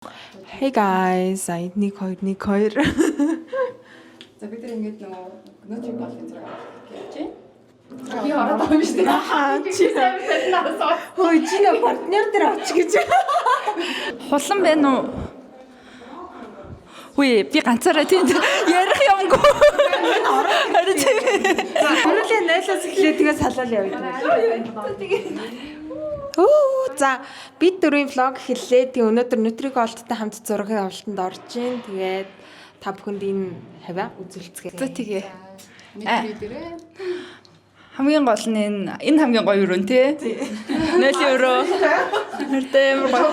Hey guys, 1 2 1 2. За, бид нар ингээд нөгөө Nutri Gold-ын зураг авах гэж байна. Би ороод байгаа юм шүү дээ. Аа, чи хөөе, чи нэ партнер дээр оч гэж. Хулан байна уу? Үгүй, би ганцаараа тэнд ярих юмгүй. Харин тийм. Өрөөлөө 0-аас эхлээ, тэгээ салаал явъя. Өө, за, бид дөрвийн vlog эхэллээ. Тэгээ өнөөдөр Nutri Gold-тай хамт зургийн авалтанд орж гин. Тэгээд та бүхэнд энэ хавиа үзүүлцгээе. За, тэгээ. Nutri дээрээ. Хамгийн гол нь энэ хамгийн гоё өрөө тий. 0 евро. Нэртэй амар гоё.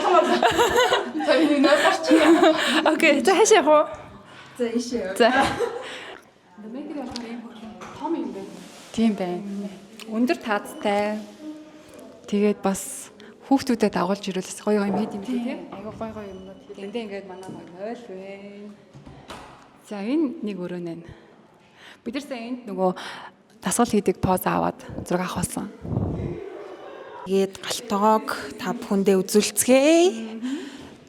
За, би нэг нөөс орчих. Okay, за, хаашаа явах уу? За, ийшээ. За. Мэйкер болохоор ийм хөрхөн том юм байна. Тийм байна. Өндөр таазтай. Тэгээд бас хүүхдүүдэд дагуулж ирвэл бас гоё гоё юм хийд юм лээ, тийм. Айгуу гоё гоё юмнууд хийд. Эндээ ингээд манай гоё 0 вэ. За, энэ нэг өрөө нэ. Бид нар сая энд нөгөө дасгал хийдэг поз аваад зураг авах болсон. Тэгээд гал тогоог та бүхэндээ үзүүлцгээе.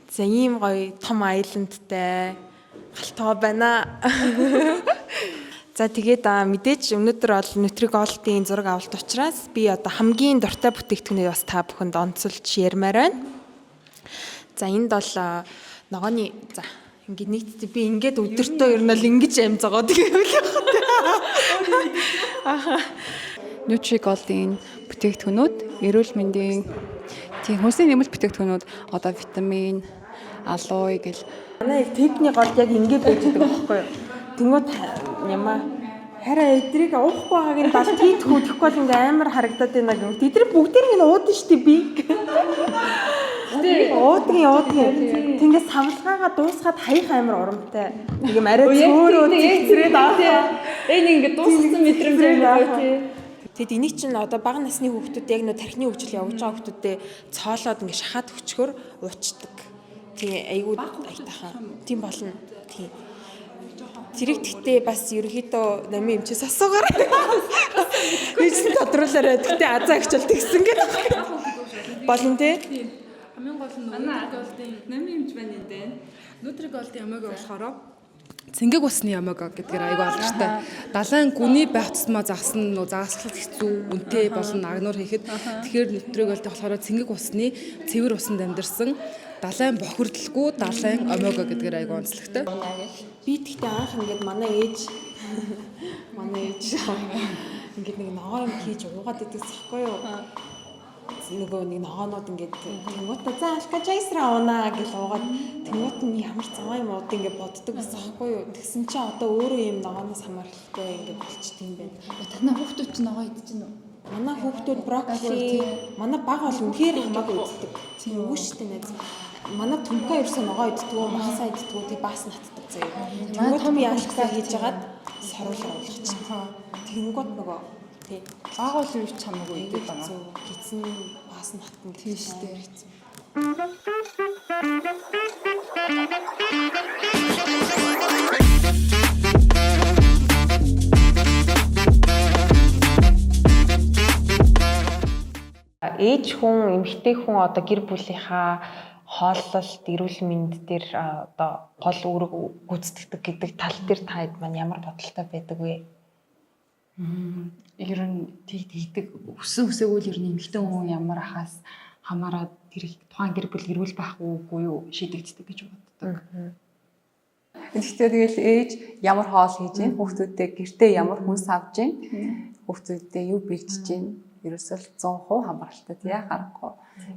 За, ийм гоё том island тай гал тогоо байна. За, тэгээд мэдээж өнөөдөр бол Nutri Gold-ийн зураг авалт учраас би одоо хамгийн дуртай бүтээгдэхүүнийг бас та бүхэнд онцолж ярмаар байна. За, энд бол ногооны, за, ингээд нийтдээ би ингээд өдөртөө ер нь бол ингэж амь зогоод гэвэл Nutri Gold-ийн бүтээгдэхүүнүүд, эрүүл мэндийн, тийм, хүнсний нэмэлт бүтээгдэхүүнүүд, одоо витамин, алой гэл. Манай яг техник гол яг ингэж байж байгаа байхгүй юу? Тэнгүүд ямаа хараа эдрийг уухгүй байгааг нь бал тийтхүү, тэгэхгүй бол ингээ амар харагдаад байна гэх юм. Тэдний бүгдээр ингэ уудан штэ би. Уудгийн уудгийн. Тэнгээс савлгаагаа дуусгаад хаях амар урамтай. Нэг юм арай цөөрөө цэцрээд аа. Энэ ингэ дууссан мэдрэмж амар гоё тий. Тэгэд энийг чинь одоо бага насны хүүхдүүд, яг нөө тархины хөгжил явж байгаа хүүхдүүдэд цоолоод ингээ шахаад өчгөр уучдаг. Тийм, айгүй аятайхан. Тийм болно. Тийм. Тэрийг тэгтээ бас ерөнхийдөө намын эмчээс асуугаарай. Би чинь тодруулаарай. Тэгтээ азаа ихчэл тэгсэн гэдэг. Болно тий. Хамгийн гол нь Nutri Gold-ын Намын эмч байна энэ дээ. Nutri Gold-ын омега болохоор цэнгэг усны омега гэдгээр айгүй алдартай. Далайн гүний байх тусмаа загсан нөө загаслах хэцүү, үнэтэй болон агнуур хийхэд, тэгэхээр Nutri Gold-ын болохоор цэнгэг усны цэвэр усанд амьдарсан далайн бохирдолгүй далайн омега гэдгээр айгүй онцлогтой. Би тэгтээ анх ингээд манай ээж ингээд нэг ногоо юм хийж уугаад идэх захгүй юу? Нөгөө нэг ногоонууд ингээд тэнгуутаа, за, алка чайсра уунаа гэж уугаад, тэнгуут нь ямар заваа юм ууд ингээд боддог байсан байхгүй юу? Тэгсэн чинь одоо өөрөө юм ногооноос хамааралтай ингээд болчт юм байна. Танай хүүхдүүд чинь ногоо идэж гин үү? Манай хүүхдүүд брокколи, манай баг бол үнэхээр хамаагүй иддэг. Тийм үгүй шүү дээ, найз. Манай түнхээ ерөөсөө ногоо иддэг, махсаа иддэг, тэг баас натдаг заяа. Тэнгүүд би алкаа хийж агаад саруулга уулгачихна. Тэнгүүд нөгөө тий. Баг бол юу ч хамаагүй идэв байгаа. Хэцүү гидсэн баас натна Тийм шүү дээ. Хэцүү. Ээж хүн, эмэгтэй хүн одоо гэр бүлийнхаа хооллолт, эрүүл мэнд дээр одоо гол үүрэг гүйцэтгэдэг гэдэг тал дээр та хэд маань ямар бодолтой байдаг вэ? Ер нь тэг тэгдэг, өссөн өсөөгүй л ер нь эмэгтэй хүн ямар ахаас хамаарат тэр тухайн гэр бүл эрүүл байх уугүй юу шийдэгддэг гэж боддог. Гэхдээ тэгэл ээж ямар хоол хийж гин, хүүхдүүдээ гэртээ ямар хүнс авч гин, хүүхдүүдээ юу бэлдэж гин, ерөөсөө л 100% хамааралтай, тий, харахгүй.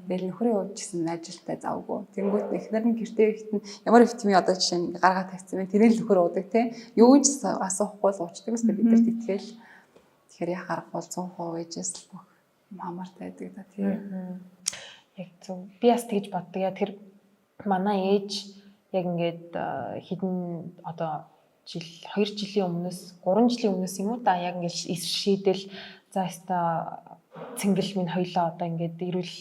Тэгэл нөхрийн хувьд ч гэсэн ажилтай завгүй. Тэнгүүт эхнэр нь гэртээ ихэд нь ямар витамин одоо жишээ нь гаргаа тавьсан бэ? Тэрийг л нөхөр уудаг, тий. Юу ч асуухгүй л уучдаг үстэй, бид нарт итгээл. Тэгэхээр яа харахгүй бол 100% ээжээс л бүх юм хамаартай байдаг да, тий. Яг зөв. Би бас тэгж боддог. Я тэр манай ээж яг ингээд хэдэн одоо жил, 2 жилийн өмнөөс, 3 жилийн өмнөөс юм уу да, яг ингээд шийдэл, за өста цэнгэл минь хоёлоо одоо ингээд эрүүл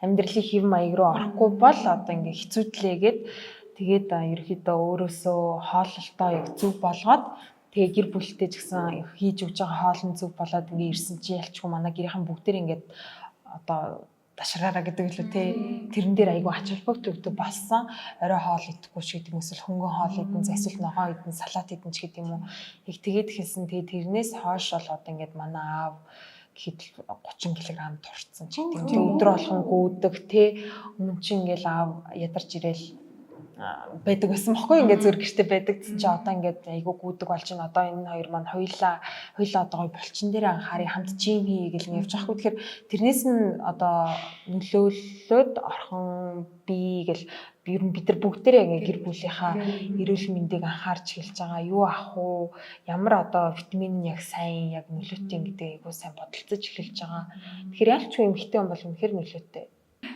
амьдралын хэв маяг руу орохгүй бол одоо ингээд хэцүүдлээгээд, тэгээд ерөөхдөө өөрөөсөө хооллолтоо яг зөв болгоод, тэгээ гэр бүлтэй ч гэсэн хийж өгч байгаа хоол нь зөв болоод ингээд ирсэн чи ялчгүй манай гэрийнхэн бүгдээр ингээд одоо Ташраараа гэдэг лүү те. Тэрэн дээр айгүй ач холбогдол өгдөг болсон. Орой хоол идэхгүй ч гэдэг юм, эсвэл хөнгөн хоол идэн, за эсвэл ногоон идэн, салат идэн ч гэдэг юм уу. Яг тэгээд эхэлсэн. Тэгээд тэрнээс хойш бол одоо ингээд манай аав гэхэд 30 кг турцсан ч гэдэг юм. Өдөр болгон гүйдэг те. Өмнө чинь ингээл аав ядарч ирээл байдаг байсан бохгүй, ингээд зүр гэрте байдаг чи одоо ингээд айгүй гүйдэг болж байна. Одоо энэ хоёр маань хоёулаа одоо гоё булчин дээр анхаарыг, хамт gym хий гэл явж байгаа хгүй. Тэгэхээр тэрнээс нь одоо нөлөөллөөд орхон би гэл ер нь бид нар бүгдээрээ ингээд гэр бүлийнхаа эрүүл мэндийг анхаарч эхэлж байгаа. Юу авах уу? Ямар одоо витамин нь яг сайн, яг нөлөөтэй гэдэг айгүй сайн бодолцож эхэлж байгаа. Тэгэхээр ялч эмэгтэй хүн бол үнэхээр нөлөөтэй.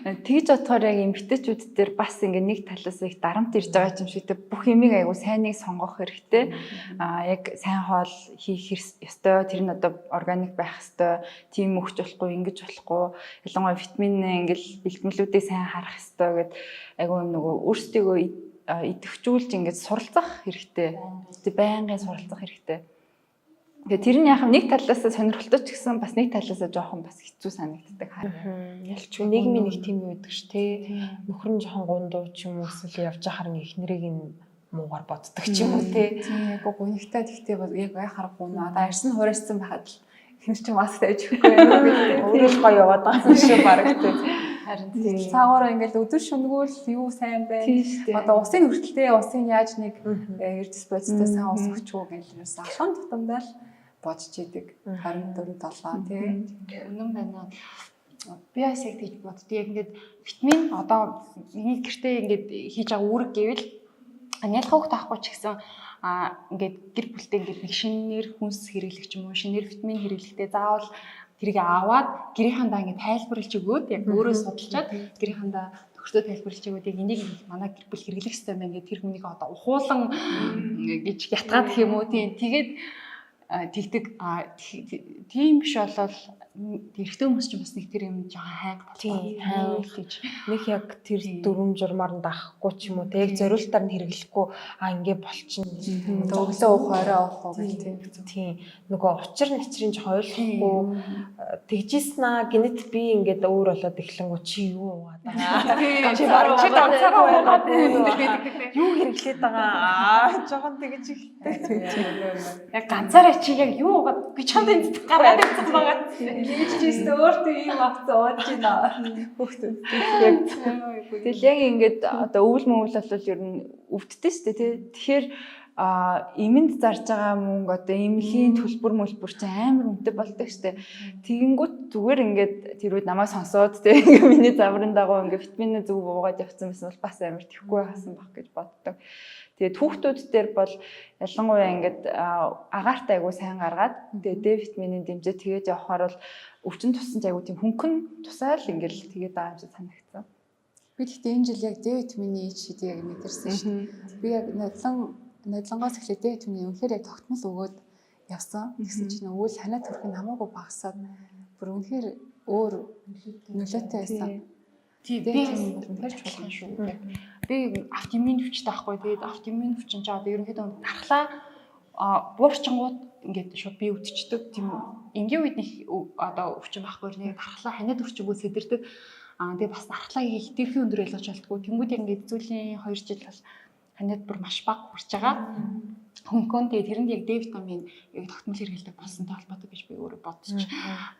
Тэгж бодохоор яг эмэгтэйчүүд дээр бас ингээ нэг талаас их дарамт ирж байгаа юм шиг те, бүх юмыг айгу сайныг сонгох хэрэгтэй. Яг сайн хоол хийх ёстой. Тэр нь одоо органик байх ёстой. Тийм өгч болохгүй, ингэж болохгүй. Ялангуяа витамин ингээл бэлтгэлүүдийг сайн харах ёстой гэд айгу юм нөгөө өөрсдийгөө идэвхжүүлж ингээд суралцах хэрэгтэй. Тэг байнгын суралцах хэрэгтэй. Тэгээ тэр нь яг нэг талаас сонирхолтой ч гэсэн бас нэг талаас жоохон бас хэцүү санагддаг. Ялч нийгмийн нэг тийм юу гэдэг ш тэ. Нөхөр нь жоохон гундуу ч юм уу, эсвэл явж байхаар нэг эхнэрийг нь муугар боддог ч юм уу тэ. Тийм, яг гунигтай тэгтээ яг байхаар гунаа. Одоо арьс нь хуурайшсан байхад л эхнэр чинь маск тавьж өгөхгүй юм уу. Өөрөө л гоё яваад байгаа юм шиг бараг тэ. Харин цаагаараа ингээл өдөр шөнөгөл юу сайн байна. Одоо усын хүртэлтэй усын яаж нэг эрдэс бодистой сайн ус өгч үү гэж юус алхам тутамдаа л бодож идэг. 24 7 тий. Үнэн байна. Би бас яг тэгж боддоо. Яг ингээд витамин одоо миний гэртээ ингээд хийж байгаа үүрэг гэвэл ялгаа хүүхд авахгүй ч гэсэн ингээд гэр бүлтэй ингээд нэг шинээр хүнс хэрэглэх ч юм уу, шинээр витамин хэрэглэхдээ заавал тэрийг аваад гэрийнхандаа ингээд тайлбарлаж өгөөд, яг өөрөө судалчаад гэрийнхандаа нөхөртөө тайлбарлаж өгөөд, яг энийг манай гэр бүл хэрэглэх ёстой юм байна гэдэг тэр хүнийг одоо ухуулан гэж ятгаад гэх юм уу, тийм, тэгээд тэгдэг. Тийм биш болол эрэгтэй хүмүүс чинь бас нэг тэр юм жоохон хайг Тийм, хайг гэж нэг яг тэр дүрм журмаар нь даахгүй ч юм уу те, яг зориултаар нь хэрэглэхгүй ингээ болчихно. Өглөө уух, орой уух уу гэх тийм. Тийм, нөгөө учир начрын жоохон ойлгохгүй тэгжсэн аа гинэт би ингээд өөр болоод эхлэнгүү чи юу уугаад байгаа, чи баг чи ганцаараа уугаад юу хэрэглээд байгаа, жоохон тэгж эхэлдэг. Яг ганцаараа чи яг юу уугаад би чамд энд гараад ирсэн байгаа. Ингэж чийсэн өөртөө ийм авцаа ууж байна. Хүүхдүүд. Яг тэгэл яг ингээд одоо өвөл мөвөл бол ер нь өвддөг шүү дээ тий. Тэгэхээр эмэнд зарж байгаа мөнгө, одоо эмнэлгийн төлбөр мөлбөр чинь амар үнэтэй болдог шүү дээ. Тэгэнгүүт зүгээр ингээд тэр үед намайг сонсоод тий, ингээд миний замрын дагуу ингээд витамин зөв уугаад явцсан байсан бол бас амар тэхгүй хасан баг гэж боддог. Тэгээд хүүхдүүд дээр бол ялангуяа ингээд агаартай айгуу сайн гаргаад, тэгээд Д витаминийн дэмжээ тэгээд явахаар бол өвчин тусан ч айгуу тийм хөнгөн тусаал ингээд тэгээд байгаа юм шиг санагдсан. Би гэхдээ энэ жил яг Д витамины ич шидийг яг мэдэрсэн шүү дээ. Би яг нодлонгоос эхлээд Д витамины үнэхээр яг тогтмол өгөөд явсан. Тэгсэн чинь өвөл ханаа төрх нь хамаагүй багасаад бүр үнэхээр өөр нөлөөтэй байсан. Тийм, би үнэхээр чухал шүү. Би автоиммун хүчтэй байхгүй. Тэгээд автоиммун хүчин чинь одоо ерөнхийдөө дархлаа буурчингууд ингээд шууд бие өвдчихдөг. Тийм энгийн үед нэг одоо өвчин байхгүй, нэг дархлаа ханиад өрчингүүд сэдэрдэг. Тэгээ бас дархлаа хэтэрхий өндөр ялгаж болтгоо. Тэнгүүд яг ингээд сүүлийн 2 жил бол ханиад бүр маш бага хүрч байгаа. Хөнгөн тэгээ тэрэнд яг Д витамин яг тогтмол хэрэглэдэг болсонтой холбоотой гэж би өөрөө бодож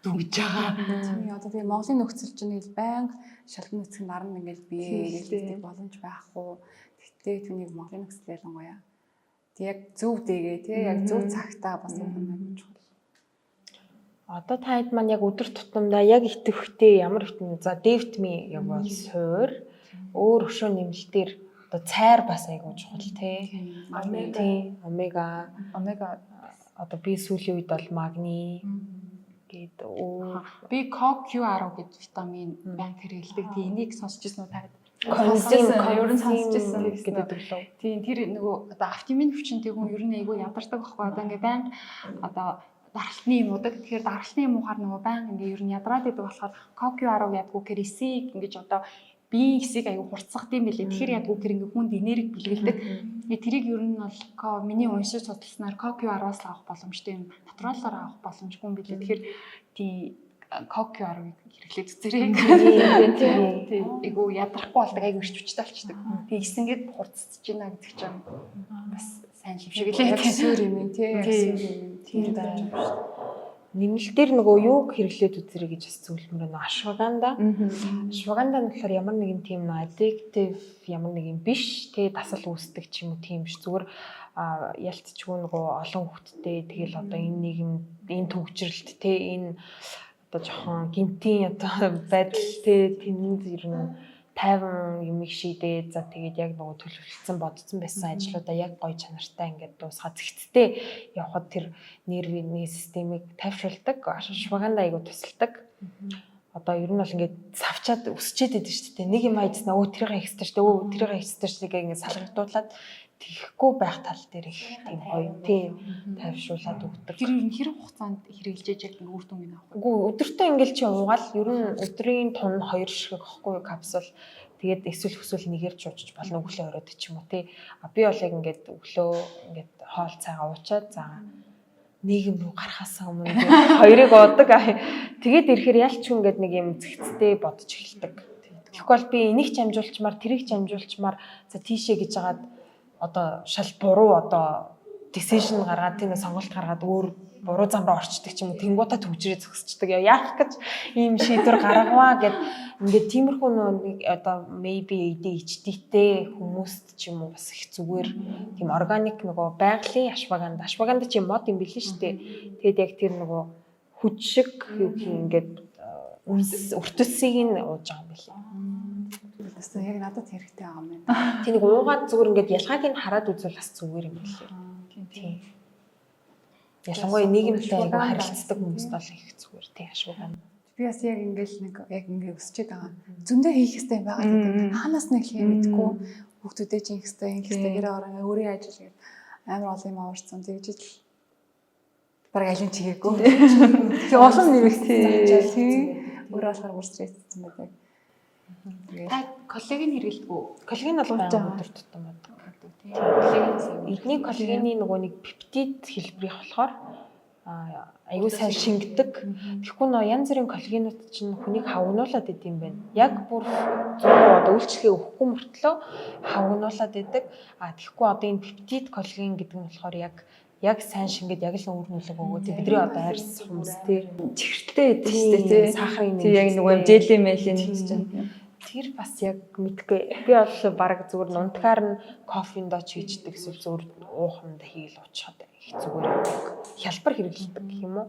дүгнэж байгаа. Тийм, одоо тэгээ Монголын нөхцөл чинь нэг байнга шалган нүцгэн наран ингээл бие хэрэглэдэг боломж байхгүй. Тэгтээ түүнийг Монголын нөхцөл ялангуяа тэг яг зөв дэгээ тий, яг зөв цагтаа бас юм аягүй чухал. Одоо та хэд маань яг өдөр тутамдаа яг идэвхтэй ямар витамин, за Д витамин яг бол суур, өөр өшөө нэмэлтээр одоо цайр бас айгүй чухал тий. Омега. Омега. Омега Одоо би сүүлийн үед бол магни гээд өөр Би CoQ10 гэдэг витамин байнга хэрэглэдэг. Тэгээ энийг сонсч ирсэн үү та? Сонсч ер нь сонсч ирсэн гэдэг лөө. Тийм, тэр нөгөө одоо автомин хүчинтэй хүн ер нь айгүй ядардаг байхгүй, одоо ингээ байнга одоо даралтны юм удаг. Тэгэхээр даралтны юм уухаар нөгөө байнга ингээ ер нь ядраад идэг болохоор CoQ10 ядгүй гэхээр эсийг ингэж одоо биеийн эсийг айгүй хурцсах юм билээ. Тэгэхээр ядгүй гэхээр ингээ хүнд энерги бэлгэлдэг. Тэгээ тэрийг ер нь бол миний уншиж судалснаар CoQ10-аас л авах боломжтой юм. Натуралаар авах боломжгүй юм билээ. Тэгэхээр тийм CoQ10-ыг хэрэглээд үзээрэй. Тийм. Айгу ядрахгүй болдог, айгу ирч хүчтэй болчдөг. Тэгээ 9 гээд хурцсаж байна гэдэг чинь бас сайн юм шиг лээ. Яг сүр юм тий. Яг Тийм. сүр юм. Тийм байна. Нэмэлтээр нөгөө юуг хэрэглээд үзэрэй гэж бас зөвлөмөр нөгөө ашваганда. Ашваганда нь болохоор ямар нэгэн тийм нөгөө addictive ямар нэгэн биш тэгээ дасал үүсдэг ч юм уу тийм биш. Зүгээр ялцчгүй нөгөө олон хүүхдтэй тэгэл одоо энэ нийгэм энэ төгжрэлт те энэ одоо жоохон гинтийн одоо байдал те тэнд ер нь тайван юмыг шийдээд за тэгээд яг нөгөө төлөвлөсөн бодсон байсан ажлуудаа яг гоё чанартай ингээд дуусгаа зэгцтэй явхад тэр нервний системийг тайвшруулдаг, ашваганда айгу тусалдаг. Одоо ер нь бол ингээд савчаад өсчээд идэв шүү дээ. Нэг юм хайцсан өө тэрийг хийхстэй шүү дээ. Өө тэрийг хийхстэй шүү дээ ингээд салгагдуулаад тийхгүй байх тал дээр их тийм гоё тийм тайвшруулад өгдөг. Тэр ер нь хэрэг хугацаанд хэрэглэж яг ингэ үр дүнг нь авах. Үгүй өдөртөө ингээл чи уугаал ер нь өдрийн тун 2 ширхэг ихгүй юу капсул. Тэгээд эсвэл хүсвэл нэгээр ч уучж болно өглөө оройд ч юм уу тий. А би бол яг ингээд өглөө ингээд хоол цайгаа уучаад за нийгэм рүү гарахаас өмнө би хоёрыг уудаг. Тэгээд ирэхээр ялч хүн ингээд нэг юм зэгцтэй бодож эхэлдэг. Тэгэхгүй бол би энийг ч амжуулчмаар тэрийг ч амжуулчмаар за тийшээ гэж хагаад одоо шал буруу одоо decision гаргаад тийм сонголт гаргаад өөр буруу зам руу орчдөг ч юм уу тэнгуутаа төвжрээ зөксчдөг. Яах гэж ийм шийдвэр гаргаваа гэд ингээд тиймэрхүү нэг одоо maybe ADHD-тэй хүмүүст ч юм уу бас их зүгээр тийм органик нөгөө байгалийн ашваганда. Ашваганда чи мод юм билээ шүү дээ. Тэгэд яг тэр нөгөө хүч шиг юу гэх юм ингээд үнс өртөсийг нь ууж байгаа юм билээ. Бас яг надад хэрэгтэй байгаа юм байна. Тэг нэг уугаад зүгээр ингээд ялгааг нь хараад үзвэл бас зүгээр юм билээ. Тийм. Ялангуяа нийгэмтэй айгу харилцдаг хүмүүст бол их зүгээр тий ашваганда. Би бас яг ингээл нэг яг ингээ өсчээд байгаа. Зөндөө хийх ёстой юм байгаа гэдэг. Хаанаас нэг юм мэдгүй хүүхдүүдээ чинь хийх ёстой, ингэх ёстой, гэрээ ороо өөрийн ажил гэдэг амар олон юм аварсан. Тэгж ил бараг алин чигээгүй. Тэгээ олон нэмэгдсэн. Тий. Өөрөө болохоор бүр стресссэн байдаг. Тэгээд Та коллагийн хэрэглэдэг үү? Коллаген бол байнга өдөр тутам байдаг. Тийм. Коллаген сайн. Эдний коллагены нөгөө нэг пептид хэлбэрийнх болохоор аюу сайн шингэдэг. Тэгэхгүй нөө янз бүрийн коллагенууд чинь хүнийг хавгнуулад идэм байна. Яг бүр 100% одоо үйлчлэгээ өгөхгүй мөртлөө хавгнуулад идэг. А тэгэхгүй одоо энэ пептид коллаген гэдэг нь болохоор яг сайн шингээд яг л үр нөлөг өгөөд бидний одоо арьс хүмүүс тий Чихэртэй байдаг шүү дээ тий. сахарын Тий яг нөгөө юм желе мелийн чинь. Тэр бас яг мэдгүй. Би бол баг зүгээр нунтгаар нь кофенд оч хийждэг эсвэл зүгээр уух юмдаа хийл уучхад их зүгээр байдаг. Хялбар хэрэглэдэг гэх юм уу?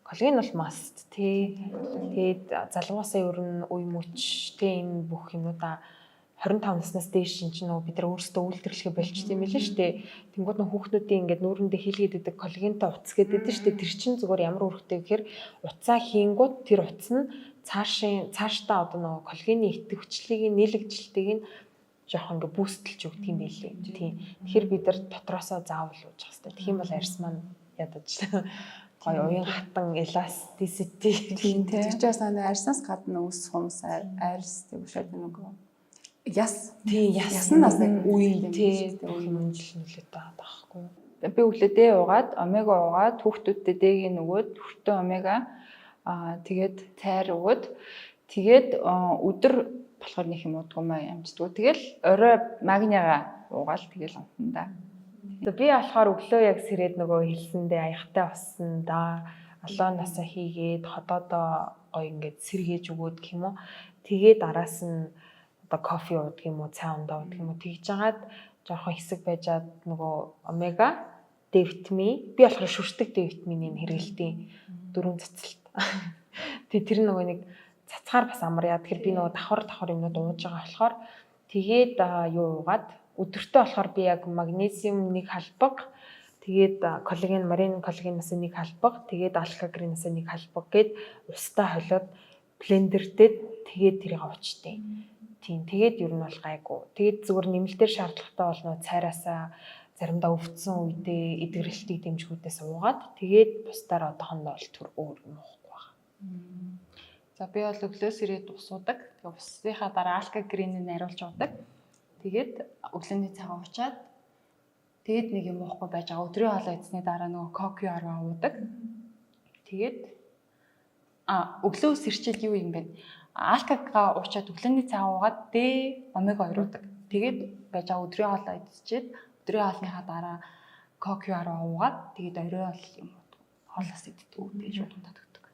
Коллаген бол must тий. Тэгээд залгуусаа ер нь үе мөч тий энэ бүх юмудаа 25 наснаас дээш чинь нөгөө бид нар өөрсдөө үйлдвэрлэхэ болчт юм билээ шүү дээ. Тэнгүүд нөх хүүхнүүдийн ингээд нүүрэндээ хийлгээд идэг коллагентай утас гэдэг шүү дээ. Тэр чинь зүгээр ямар үүрэгтэй гэхээр утсаа хийнгүүт тэр утас нь цаашийн цаашдаа одоо нөгөө коллагены идэвхжлийг нийлэгдлтийг нь жоохон ингээ бүүстэлж өгдөг юм билээ. Тийм. Тэгэхээр бид нар дотроосоо заавал ууж явах хэрэгтэй. Тэгэх юм бол арьс маань ядаж гоё уян хатан elasticity тийм тэр чинь бас нэг арьснаас гадна үс хумс арьс тийм шууд нэг яс Тийм яс яс нь бас нэг үе тий тий бүх юм жил нөлөөтэй байгаа байхгүй юу? Би өглөө Д уугаад, омега уугаад, хүүхдүүдтэй Д-гийн нөгөөд, хүртэн омега тэгээд цайр өгөөд тэгээд өдөр болохоор нэг юм уудгүй маа амждгүй. Тэгэл орой магнигаа уугаал тэгэл унтана да. Би болохоор өглөө яг сэрээд нөгөө хэлсэндээ аягтай болсон да. Алон насаа хийгээд ходоодоо гоё ингээд сэргээж өгөөд гэх юм уу. Тэгээд араас нь одоо кофе уудаг юм уу, цай ундаа уудаг юм уу тэгж жагаад жоохон хэсэг байжгаад нөгөө омега Д витамин би болохоор шүртэг Д витаминыг хэрэглэдэг дөрвөн цацалт. Тэгээ тэр нөгөө нэг цацгаар бас амар яа. Тэгэхээр би нөгөө давхар давхар юмнууд ууж байгаа болохоор тэгээд юу уугаад өдөртөө болохоор би яг магнезиум нэг халбаг тэгээд коллаген марин коллагенаас нэг халбаг тэгээд алкагринаас нэг халбаг гээд устай холиод блендертэй тэгээд тэрийг уучдیں۔ Тийм тэгээд ер нь бол гайгүй. Тэгээд зүгээр нэмэлтээр шаардлагатай бол нөө цайраасаа заримдаа өвдсөн үедээ эдгэрэлтийг дэмжгүүдээс уугаад тэгээд бусдаар одоохондоо бол төр өөр юм уухгүй байгаа. За би бол өглөөс ирээд ус уудаг. Тэгээ усныхаа дараа алка гриныг нариулж уудаг. Тэгээд өглөөний цагаа уучаад тэгээд нэг юм уухгүй байж байгаа. Өдрийн хоолоо идсний дараа нөгөө CoQ10 уудаг. Тэгээд Өглөө сэрчээл юу юм бэ? Алкага уучаад өглөөний цай уугаад Д омега 2 уудаг. Тэгээд байж байгаа өдрийн хоолоо идчихэд өдрийн хоолныхаа дараа CoQ10 уугаад тэгээд орой бол юм хоолоос иддэг. Тэгээд шууд унтаад өгдөг.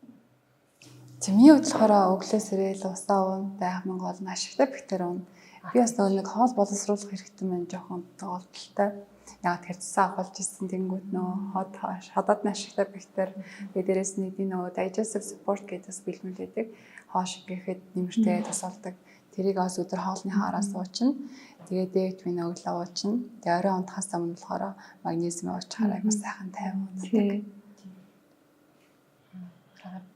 Миний хувьд болохоор өглөө сэрэл усаа уун, байх мөн гол нь ашигтай бактери уун. Би бас нөгөө нэг хоол боловсруулах хэрэгтэй маань жоохон доголдолтой. Яг тэр цэсээ агуулж ирсэн тэнгүүд нөгөө хот ходоод нь ашигтай бактери. Тэгээ дээрээс нь эдийн нөгөө digestive support гэдэг бас бэлмэлээдэг. Хоош гэхэд нэмэртэй тусалдаг. Тэрийг бас өдөр хоолныхаа араас уучна. Тэгээ D витамин өглөө уучна. Тэгээ орой унтахаас өмнө болохоор магнезиум уучхаар айгуу сайхан тайван унтдаг.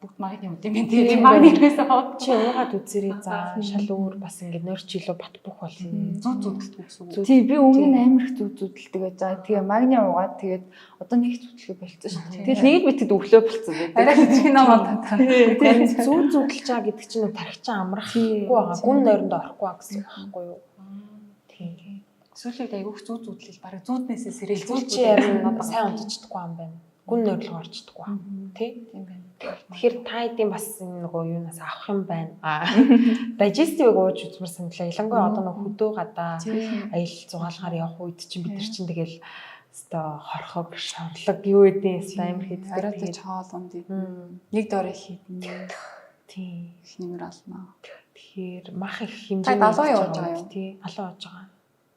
Бүгд магний юм тийм ээ. Тэгээд магнийгээс аваад Чи уугаад үзэрээ за шал өөр бас ингээд нойрч илүү бат бөх болно. зүү зүүдэлдэг гэсэн үг. Тий, би өмнө нь амар их зүг зүудэлдэг байж байгаа. Тэгээ магни уугаад тэгээд одоо нэг зүудлэхээ болцсон шүү дээ. Тэгэл нэг л битэд өглөө болцсон байдаг. Арай хэтэрхий ном одоо. Харин зүү зүүдэлж байгаа гэдэг чинь нэг тархичаа амрахгүй байгаа. Гүн нойронд орохгүй байгаа гэсэн үг байхгүй юу? Тийм. Сүүлийн үед айгүйх зүү зүүдлэл бараг зүүднээсээ сэрэл Зүү чи харин сайн унтаж чадахгүй юм байна. Гүн нойрлого орж чадахгүй. Тий? Тийм байна. Тэгэхээр та хэдийн бас энэ нөгөө юунаас авах юм байна. Digestive-ыг ууж үзмэр саналаа. Ялангуяа одоо нөгөө хөдөө гадаа аялал зугаалгаар явах үед чинь бид нар чинь тэгэл өстой хорхог, шорлог юу гэдэг юм амар хийдэг. Орой ч хоол унд идэн. Нэг дор их хийдэн. Тийм. Их нэмэр олно. Тэгэхээр мах их хэмжээний Та алуу явж байгаа юу? Тий, алуу явж байгаа.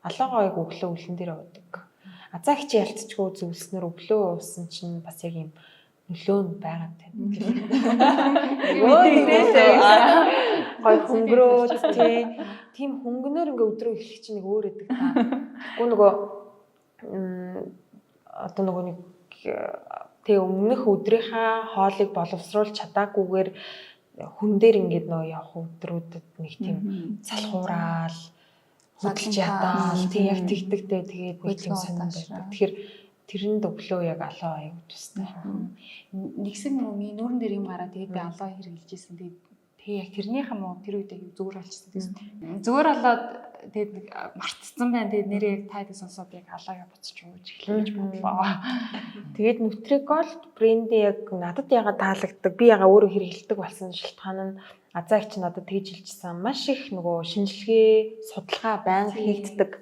Алуугаа яг өглөө үлэн дээр явдаг. Азаа хичээ ялцчгүй зөвлснөр өглөө уусан чинь бас яг юм нөлөө нь байгаа юм байна. Гой хөнгөрөөд тий. Тийм хөнгөнөөр ингээ өдрөө эхлэх чинь нэг өөр өгдөг та. Тэгэхгүй нөгөө одоо нөгөө нэг тэгээ өмнөх өдрийнхаа хоолыг боловсруулж чадаагүйгээр хүн дээр ингээд нөгөө явах өдрүүдэд нэг тийм салхуураал хөдөлж ядаал тий яг тэгдэгтэй тэгээд нэг тийм сонирн байдаг. Тэгэхээр тэрэнд өглөө яг алуу аяг тустай. Нэгсэн нөгөө миний нүүрэн дээр юм гараа тэгээд би алуу хэрэглэж исэн. Тэгээд тэгээ яг тэрнийхээ муу тэр үед яг зүгээр олчихсан. Зүгээр олоод тэгээд нэг мартцсан байна. Тэгээд нэрээ яг та хэд сонсоод яг алуугаа буцаж ууж эхлэе гэж бодлоо. Тэгээд Nutrigold брендийн яг надад ягаад таалагддаг, би ягаа өөрөө хэрэглэдэг болсон шалтгаан нь Азаа их чи надад тэгж хэлжсэн. Маш их нөгөө шинжилгээ, судалгаа байнга хийгддэг.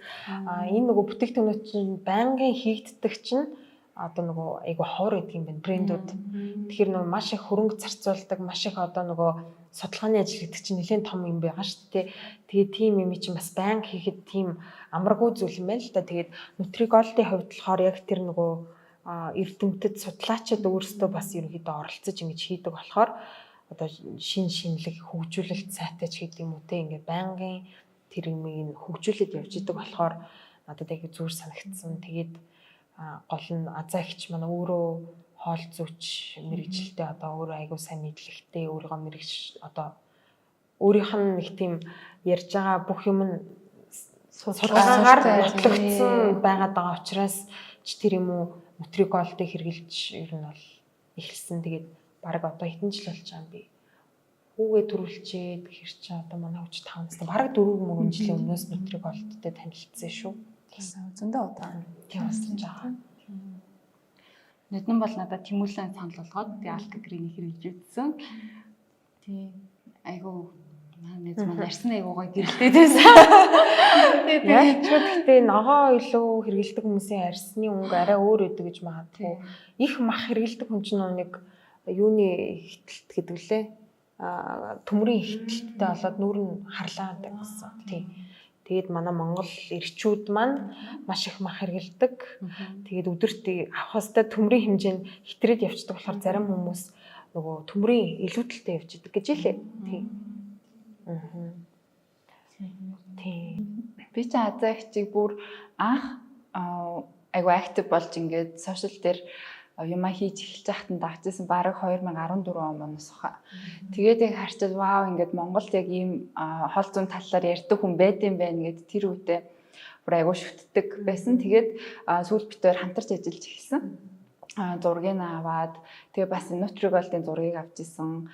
Энэ нөгөө бүтээгдэхүүнүүд чинь байнгын хийгддэг чинь одоо нөгөө айгу ховор гэдэг юм байна брэндүүд. Тэгэхээр нөгөө маш их хөрөнгө зарцуулдаг, маш их одоо нөгөө судалгааны ажил гэдэг чинь нэлээд том юм байгаа шүү дээ. Тэгээд тийм юм чинь бас байнга хийхэд тийм амаргүй зүйл юм байна л да. Тэгээд Nutrigold-ийн хувьд болохоор яг тэр нөгөө эрдэмтэд судлаачид өөрсдөө бас ерөнхийдөө оролцож ингэж хийдэг болохоор одоо шин шинэлэг хөгжүүлэлт сайтай ч гэдэг юм уу те ингээд байнгын тэр юмыг нь хөгжүүлээд явж идэг болохоор надад яг зүгээр санагдсан. Тэгээд гол нь Азаа ихч манай өөрөө хоол зүйч мэрэгжилтэй одоо өөрөө айгуу сайн мэдлэгтэй өөрийгөө мэрэгч одоо өөрийнх нь нэг тийм ярьж байгаа бүх юм нь судалгаагаар нотлогдсон байгаад байгаа учраас ч тэр юм уу Нутриголдыг хэрэгжилж ер нь бол эхэлсэн. Тэгээд бараг одоо хэдэн жил болж байгаа юм бэ? Хүүгээ төрүүлчээд гэхэр чи одоо манай хүч 5 настай бараг 4 мөрөн жилийн өмнөөс Нутриголдтой танилцсан шүү. Зөндөө удаа. Тийм болсон ч байгаа. Ноднон бол надад тэмүүлэн санал болгоод тэгээ алкагрийг хэрэглэж үзсэн. Тий. Айгу манай найз маань арьсан айгу гоё гэрэлтэй байсан. Яг ч гэхдээ ногоо илүү хэрэгэлдэг хүмүүсийн арьсны өнгө арай өөр өгдөг гэж магадгүй. Их мах хэрэгэлдэг хүн чинь нэг юуны хитэлт гэдэг лээ. Төмрийн хитэлттэй болоод нүүр нь харлаа гэсэн. Тий. Тэгээд манай Монгол эрчүүд маань маш их мах хэрэгэлдэг. Тэгээд өдөрт авах хэвээр төмрийн хэмжээнд хитрээд явцдаг болохоор зарим хүмүүс нөгөө төмрийн илүүдэлтэй явж идэг гэж хэлээ. Тий. Тий. Би чи Азаа ихчийг бүр анх айгу актив болж ингээд сошиал дээр юмаа хийж эхэлж байхад нь дагжсэн бараг 2014 он оноос хаа. Тэгээд яг харчаад вау ингээд Монголд яг ийм хоол зүүн талаар ярьдаг хүн байд юм байна гэд тэр үедээ бүр айгу шүтдэг байсан. Тэгээд сүүл битээр хамтарч ажиллаж эхэлсэн. Зургийг аваад тэгээ бас Nutrigold-ын зургийг авч исэн.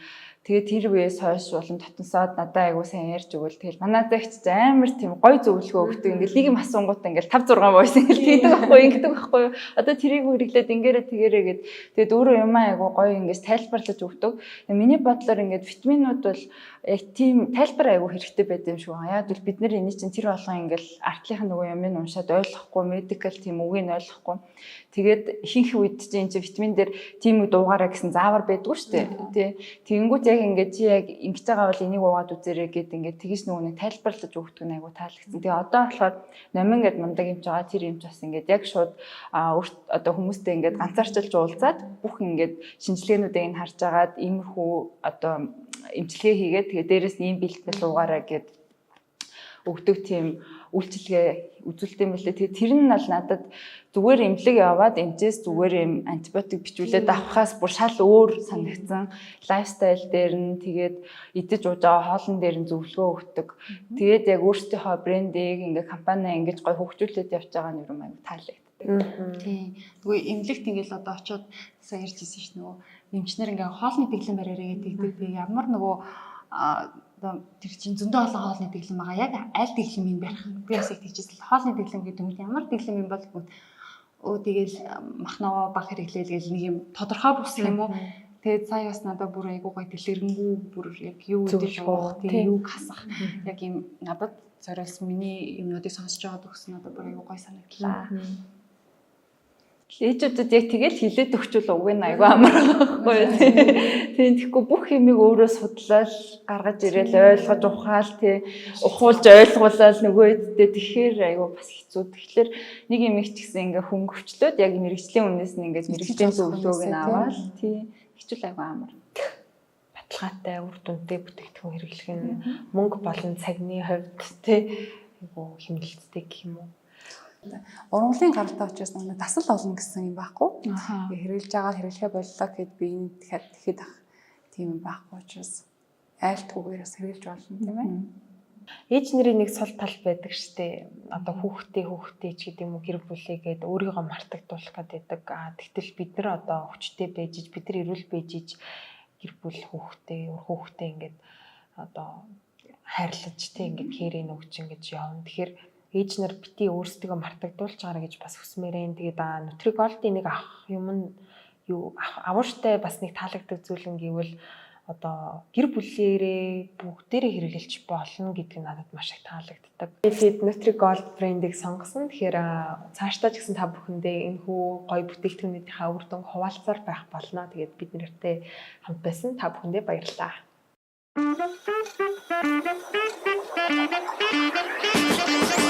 Тэгээд тэр үеэс хойш улам татансаад надад айгуу сайн ярьж өгөөл. Тэгэл манай зэгч амар тийм гой зөвлөгөө өгдөг. Ингээл нэг юм асуунгууд ингээл 5 6 voice ингээл тэгдэг байхгүй ингэдэг байхгүй юу. Одоо тэрийг хэрэглээд ингээрэ тэгэрэ гэд тэгээд өөрөө юм айгуу гоё ингээс тайлбарлаж өгдөг. Миний бодлоор ингээд витаминууд бол яг тийм тайлбар айгуу хэрэгтэй байд юм шиг байна. Яг бол бид нэр эний чинь тэр болгон ингээл артлынх нь нөгөө юмыг уншаад ойлгохгүй, medical тийм үгийг ойлгохгүй. Тэгээд ихэнх үед чинь энэ чинь витамин дээр тийм үг дуугаараа гэсэн заавар байдгүй шүү дээ. Тий. Тэгэнгүүт яг ингээд чи яг ингэж байгаа бол энийг уугаад үзээрэй гэд ингээд тэгэж нөгөө нэг тайлбарлаж өгдөг нь айгуу таалагдсан. Тэгээ одоо болохоор номин гэд мундаг юмч байгаа, тэр юмч бас ингээд яг шууд өөрт одоо хүмүүстэй ингээд ганцаарчилж уулзаад бүх ингээд шинжилгээнүүдийг нь харж агаад иймэрхүү одоо эмчилгээ хийгээд тэгээ дээрэс нь ийм бэлтгэл уугаараа гэд өгдөг тийм үйлчилгээ үзүүлдэг юм билээ. Тэгээ тэр нь бол надад зүгээр эмнэлэг яваад эмчээс зүгээр юм антибиотик бичүүлээд авахаас бүр шал өөр санагдсан. Lifestyle дээр нь тэгээд идэж ууж байгаа хоолн дээр нь зөвлөгөө өгдөг. Тэгээд яг өөрсдийнхөө брендийг ингээ компани ингэж гой хөгжүүлээд явж байгаа нь юм аяг таалагддаг. Тийм. Нөгөө эмнэлэгт ингээл одоо очиод сая ярьж ирсэн ш нөгөө эмчнэр ингээ хоолны дэглэм бариараа гэдэг. Тэгээ ямар нөгөө одоо тэр чинь зөндөө олон хоолны дэглэм байгаа. Яг аль дэглэмийг барих. Би бас их тэгжсэн. Хоолны дэглэм гэдэг юм ямар дэглэм юм бол гэвэл өө тэгэл махнаваа баг хэрэглээл гэл нэг юм тодорхой бус юм уу. Тэгээд сая бас надад бүр айгуу гой дэлгэрэнгүй бүр яг юу идэж уух, тийм юг хасах яг юм надад зориулсан миний юмнуудыг сонсож байгаад өгсөн надад бүр айгуу гой санагдлаа. Ээжүүдэд яг тэгэл хилээд өгчүүл уг нь айгүй амар байхгүй юу. Тийм тэгэхгүй бүх юмыг өөрөө судлал гаргаж ирээл ойлгож ухаал тий ухуулж ойлгуулаад нөгөө үедээ тэгэхээр айгүй бас хэцүү. Тэгэхээр нэг юм их ч гэсэн ингээ хөнгөвчлөөд яг мэрэгжлийн үнээс нь ингээ мэрэгжлийн зөвлөгөөг нь аваад тий хичүүл айгүй амар. Баталгаатай үр дүнтэй бүтээгдэхүүн хэрэглэх нь мөнгө болон цагны хувьд тий айгүй хэмнэлттэй гэх юм уу. Ургамлын гаралтай учраас нэг дасал олно гэсэн юм байхгүй. Хэрэглэж байгаа хэрэглэхэ боллоо гэхэд би энэ тэгэхэд ах тийм юм байхгүй учраас айлтгүйгээр бас хэрэглэж болно тийм ээ. Ээж нарын нэг сул тал байдаг штэ. Одоо хүүхдээ хүүхдээ ч гэдэг юм уу гэр бүлийгээд өөрийгөө мартагдуулах гэдэг. А тэгтэл бид нар одоо хүчтэй байж иж бид нар эрүүл байж иж гэр бүл хүүхдээ үр хүүхдээ ингээд одоо хайрлаж тэ ингээд кэрийн өгч ингэж явна. Тэгэхээр ээж нар бити өөрсдийгөө мартагдуулж байгаарэ гэж бас хүсмээр ээ. Тэгээд Nutri-Gold-ийн нэг авах юм нь юу авууштай бас нэг таалагддаг зүйл нь гэвэл одоо гэр бүлээрээ бүгдээрээ хэрэглэж болно гэдг нь надад маш их таалагддаг. Тэгээд Nutri-Gold брендийг сонгосон. Тэгэхээр цаашдаа ч гэсэн та бүхэндээ энэхүү гоё бүтээгдэхүүнүүдийнхаа үр дүнг хуваалцаар байх болно. Тэгээд бид нартай хамт байсан та бүхэндээ баярлалаа. Thank you.